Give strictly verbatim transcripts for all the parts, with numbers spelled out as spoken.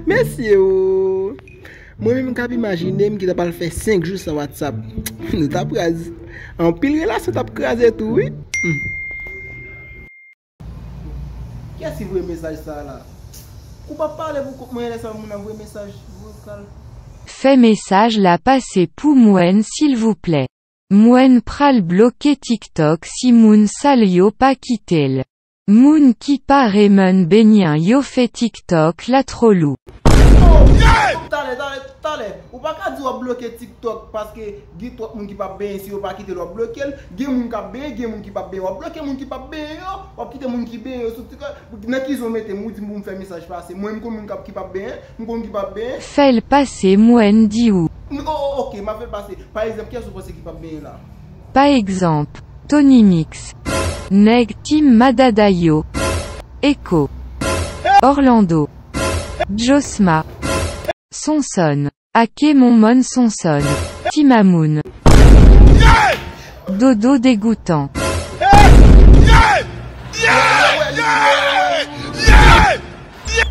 Mesye o! Mwen menm m k ap imajine m ki t ap al fè senk jou san WhatsApp. Nou t ap raz. Anpil relasyon t ap kraze tou wi. Hmm. Kiyès ki voye mesaj sa a la? Ou p ap pale pou kont mwen lè sa moun ap voye mesaj vokal. Fè mesaj la pase pou mwen silvouplè. Mwen pral bloke TikTok si moun sal yo pa kite l. Moun ki pa renmen benyen yo fè TikTok la twò lou. Oh! Talè, talè, talè. Ou pa ka di w ap bloke TikTok paske gen twòp moun ki p ap benyen, si yo pa kite l w ap bloke l. Gen moun k ap benyen, gen moun ki p ap benyen. W ap bloke moun ki p ap benyen yo, w ap kite moun ki benyen yo sou TikTok. Nan ki zen w mete m, ou di m pou m fè mesaj pase? Mwen m konn moun k ap ki p ap benyen, m konn ki p ap benyen. Fè l pase mwen di w. Oh, oh, ok, m ap fè l pase. Pa egzanp, kiyès ou panse ki p ap benyen la? Pa egzanp, Tony Mix. Nèg Team Madada yo. Eko. Orlando. Josma. Sonson. Ake Monmon Sonson. Ti Mamoun. Dodo Degoutan.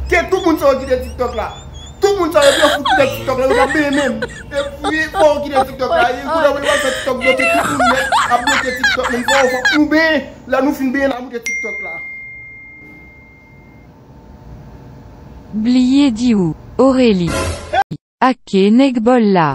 Ke tout moun sa yo kite TikTok la. Tout moun sa yo byen fout kite TikTok la, yo pa benyen menm. Epi fò yo kite TikTok la. E kounye a w ap fè TikTok bloke tout moun nèt, ap bloke TikTok menm. Fò, fò nou benyen. Lè nou fin benyen la, moute TikTok la. Bliye di w, Oreli. Ake nèg bòl la.